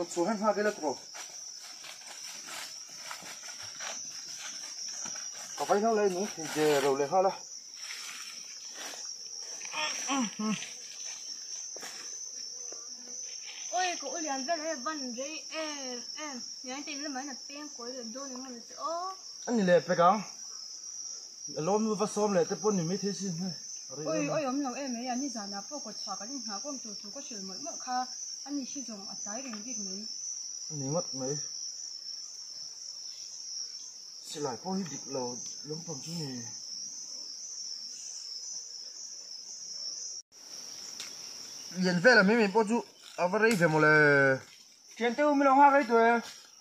Kawt chhuah hian nghak ila tawh. Ka vai hlo lai nung thei der lo leh nghal a. Oi ka u lian vel he van rei em em nian te in lamah hian a peng kawi leh dawn eng emaw che aw. A ni leh pek ang. A lawm nu va sawm leh te pawh ni mai thei sin hei. Oi oi awm lo em mai a nizanah pawh kawt chhuah kan inghah kawm tur thu ka hrilh mawlh mawlh kha a ni hi zawng a tlai reng bik mai. A ni ngawt mai. Silai pawh hi dik lo lampang chu ni. Lian vel a mai mai pawh chu a va rei ve mawle. Thian te u min lo nghak rei tawh e.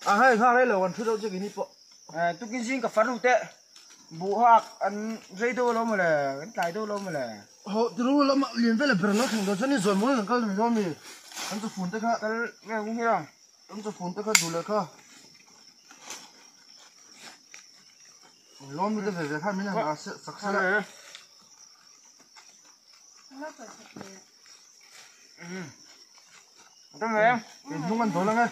A hei nghak rei lo kan thu deuh che kini pawh. Tukin zing ka far u teh. Buh hak an rei deuh lo mawle, kan tlai deuh lo mawle. Ho tiru lama lian vel a ber lo thleng dawn chuan i zawn mawi kan kal mai dawn mi. Kan chawfun te kha. Kal nge hung hiang. Kan chawfun te kha duh leh kha. Lawm mi te ve ve kha min han a sak sela. Hnung an dawl ang e.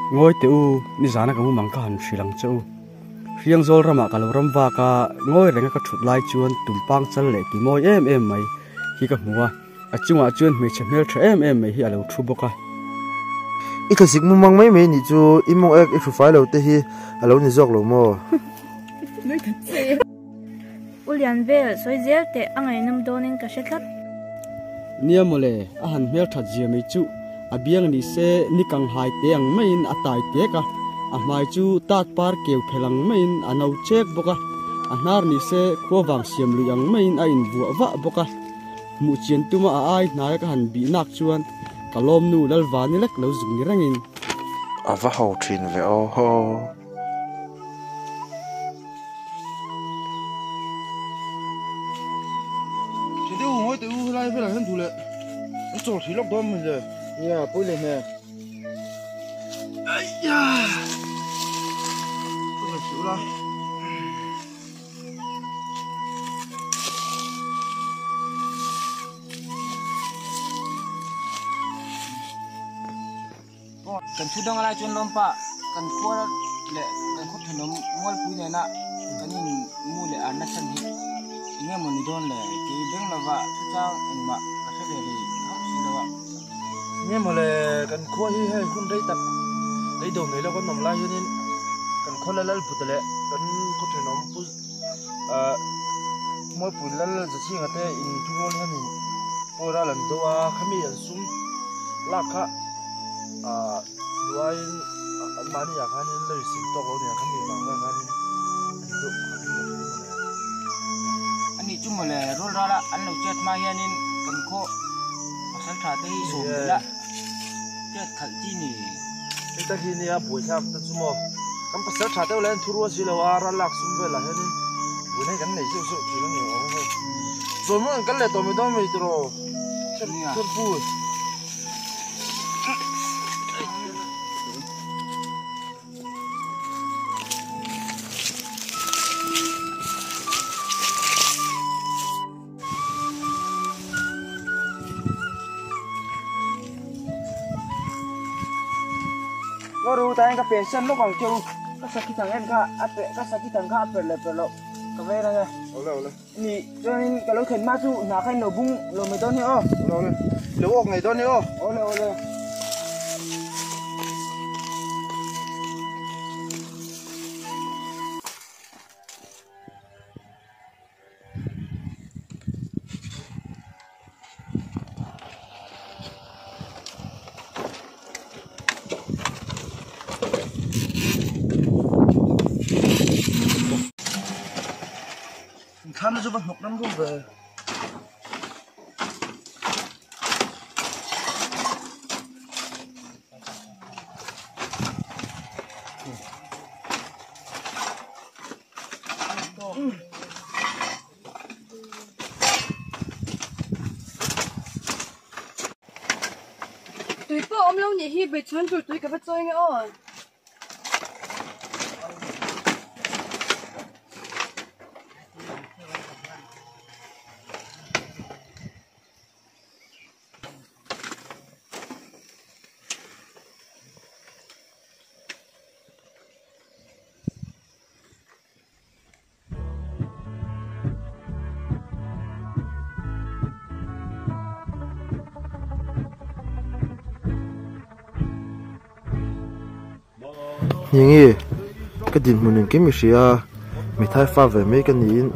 Ngawi teh u, nizana ka mumang ka han hrilh ang che u. Hriangzawl ramah ka lo ram vak a, ngawi renga ka thut lai chuan tumpang chal leh ti mawi em em mai hi ka hmu a, a chungah chuan hmeichhe hmel tha em em mai hi a lo thu bawk a. I thlazik mumang mai mai nih chu i mawng ek i hru fai lo te hi a lo ni zawk lo maw? U Lian vel, sawi zel teh a ngaihnawm dawnin ka hre tlat. Nia mawle, a han hmel that zia mai chuh. A biang ni se ni kang hai te ang maiin a tai tek a, a hmai chu tat par keu phel ang maiin a no chek bawk a, a hnar ni se khua vang siam lui ang maiin a invuah vah bawk a. Hmuh chian tuma a ai hnaia ka han bih nak chuan ka lawmnu Lalvani lek lo zuk ni rengin. A va ho thin ve aw haw. Thinte u ngawi teh u helai velah hian duh leh an chawl thei lawk dawn mai le. Nia pawi leh hmel. Aia. Ka rawn hrilh ula. Kan thu dang lai chuan lawmpa kan khua leh kan khaw thenawm mualpui nena kan in mu leh an nachhan hi eng nge maw ni dawn le kei beng lova thuchang engmah ka hre ve rih hauh si lo a. Nge maw le kan khua hi hei hun rei tak lei do nei lo kan awm lai hianin kan khaw la lal put leh kan khaw thenawm pu ah mualpui lal Zachhinga te in thurual hianin pawh ral an do a khami an sum lak kha ah duaiin an mahni ah khanin la ri sem tawk lo nia khami vang vang khanin an deuh pakhat in ka hria mawle. Ani chu mawle rual ral a an lo chet hma hianin kan khaw pasal tha te hi sawm belh a chet khalh chi ni. Hei tak hi nia buaithlak te chu maw kan pasal tha deuh lai an thu rual si lo a ral lak sum velah hianin buaina hi kan nei zeuh zeuh thin a ni awm hei. Zawn hmun an kal leh tawh mai dawn mai tiraw Thianpu. Ngaw ru tain ka pensan lawk ang che u ka sakhi thang en kha a pe ka sakhi thang kha a per leh per loh ka vei reng e. Awle awle. Ni chuanin ka lo thlen hma chu hna kha in lo bung lo mai dawn hi aw. Awle awle. Lo awk ngei dawn hi aw. Awle awle. na chu va hnawk ram rum ve. Tui pawh awm lo nih hi beichhuan tur tui ka va chawi nge aw. Enge ka dinhmun engkim i hria a mithai fa ve mai ka niin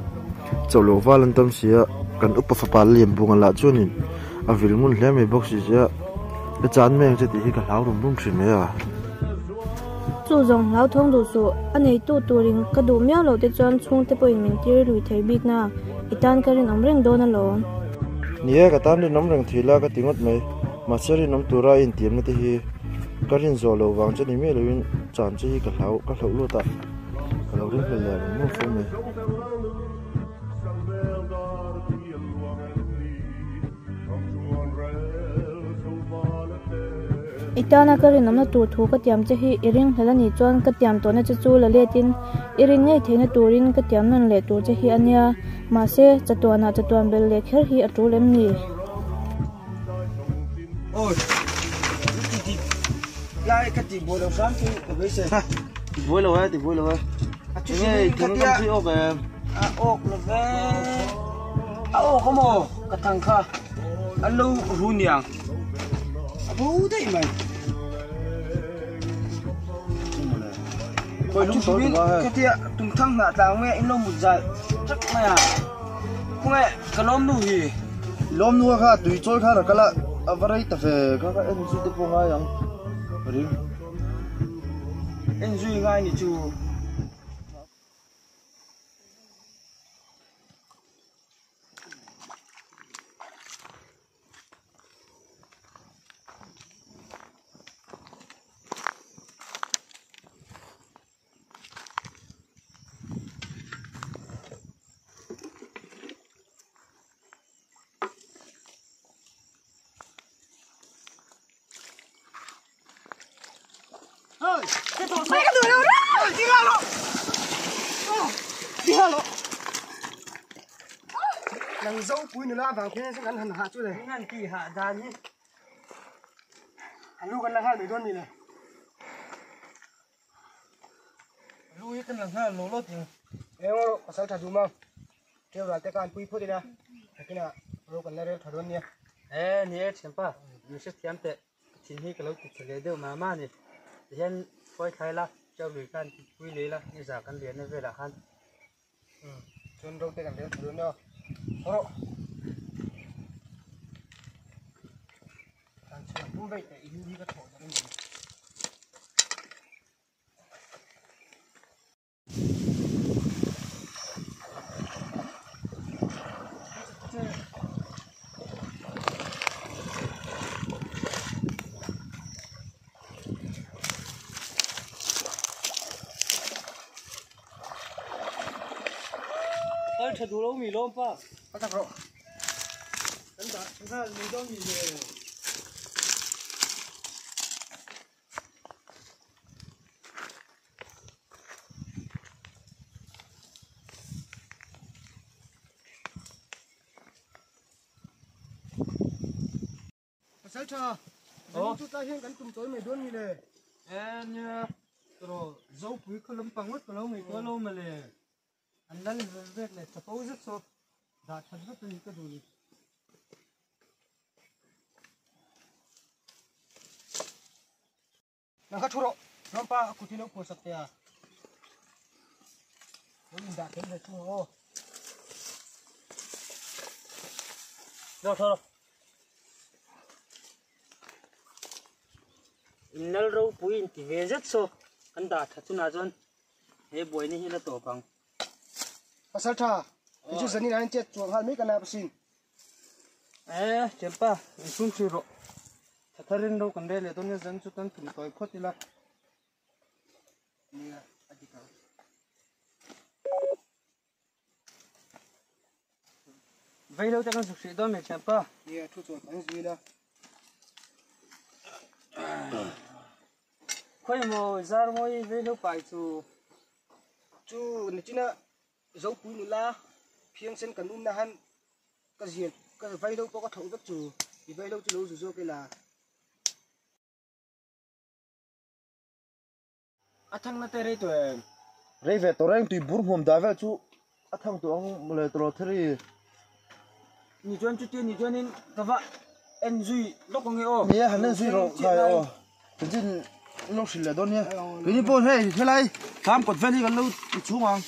chauh loh val an tam si a kan upa fapa Lianbunga lah chuanin a vil ngun hle mai bawk si sia ka chan mai ang che tih hi ka hlau rum rum thin mai a. Chu zawng hlau thawng duh suh, a neitu turin ka duh miau loh te chuan chhungte pawhin min tir lui thei bik na, i tan ka rinawm reng dawn alawm. Ni e, ka tan rinawm reng thei la ka ti ngawt mai, mahse rinawm tura a intiamna te hi ka rin zawh loh vang che ni miah loin chan che hi ka hlau, ka hlauh lut a, ka lo ring hlel leh reng reng fo mai. I tana ka rinawmna tur thu ka tiam che hi i ring hlel a nih chuan ka tiam tawhna che chu la letin i rin ngei theihna turin ka tiam nawn leh tur che hi a nia. Mahse, chatuanah chatuan bel leh kher hi a tul em ni? Awi, ti ti lai ka ti buai lo hram chu ka beisei. Ti buai lo e, ti buai lo e. A chu Enge i thing kan pui awk em? A awk lo ve. A awk a maw ka thang kha an lo ru niang. A bo daih mai. Khawi lung sawi duh a he. Khatia tumthang hnah tlang nge in lo mut zai tap mai a. Khawnge ka lawm nu hi. Lawm nu kha tui chawi khan a kal a, a va rei ta ve kha kha en zui te pawh ngai ang ka ring. En zui ngai ni chu. Nang zo pui nula avang khian kan han hah chu le. Nan ti hah dan hi. A lu kan la nghal mai dawn ni le. Lu hi kan la nghal lo lo ting. Eng rawh pasal tha duh mang. Teu ral te khan pui phawt ila. Nakinah ro kan la rel tha dawn nia. E ni e thianpa, min hrethiam teh. Ka thin hi ka lo ti che leh deuh mah mah a ni. Tihian hruai thlai la, Teu lui khan ti pui leh ila, ni za kan lian na velah khan. Chuan ro te kan rel tha dawn nia. Haw rawh. Kan chhuan pum veih teh i lu hi ka thawh dawn a ni. Kal tha duh lo mi lawm pa. Ka tak rawh. Kan dah nghal mai dawn mi le. Pasal tha, zanin chu tlai hian kan tum chawi mai dawn mi le. E nia, tawh Zopui khaw lampang ngawt ka lo ngaihtuah lo mawle. An lal vel vek leh chapo zet saw dah that vat a ni ka duh ni. Nang kha thu rawh, Rampa a kut hi lo phuah sak teh a. Lo indah tel ve thung ang aw. Lo tho rawh. In lal ropui in ti ve zet saw kan dah that chunah chuan he buaina hi la tawp ang. Pasal tha. Chu zanin an chet chuang hal mai ka nap asin. E, thianpa, insum hrih rawh. Thatharin ro kan rel leh dawn nia, zan chu kan tum tawi phawt ila. Nia, a dik ang. Vei lo te kan zuk hrih dawn mai thianpa. Nia, thu chuan kan zui ila. Khawi maw zar mawi vei lo pai chu. Chu nichina Zopui nula phiangsen kan um na han ka zial ka vai lo pawh ka thlauh vek chu i vai lo chu lo zu zawk ila. A thang na te rei tawh em? Rei ve tawh reng tui bur hmuam dah vel chu a thang tawh ang mawle tawh theri. Ni chuan chutia ni chuanin ka va en zui lawk ang e aw. Nia han en zui rawh khai aw. Chanchin in lo hrilh leh dawn nia. Keini pawh hei helai thlam kawt vel hi kan lo ti chhung ang.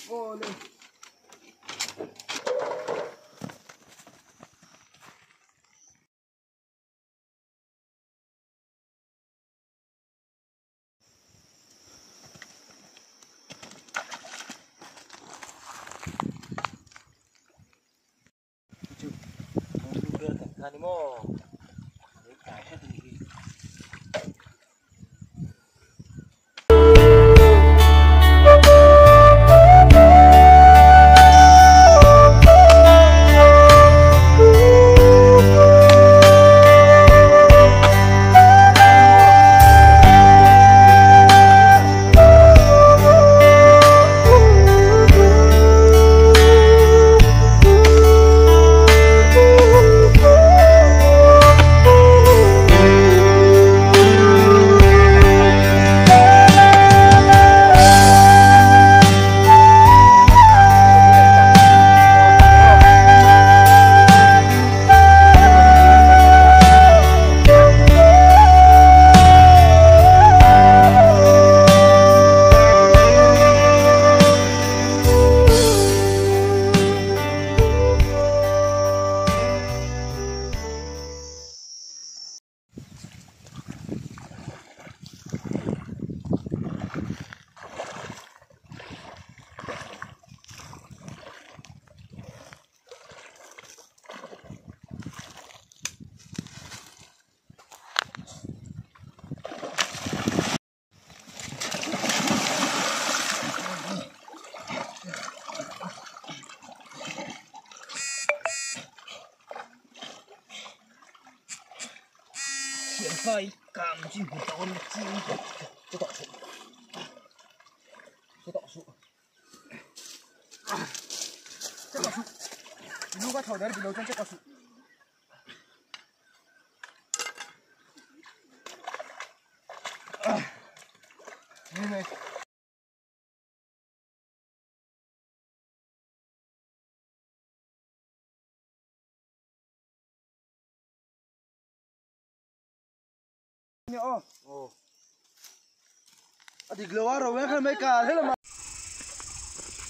A dik lo a ro e khan mai ka helama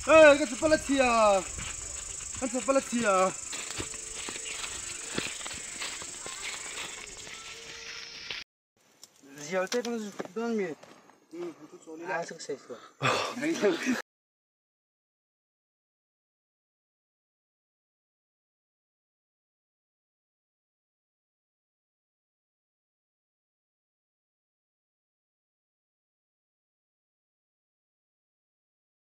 Hey ka chapal a chhia kan chapal a chhia Zial te kan dawn mi. A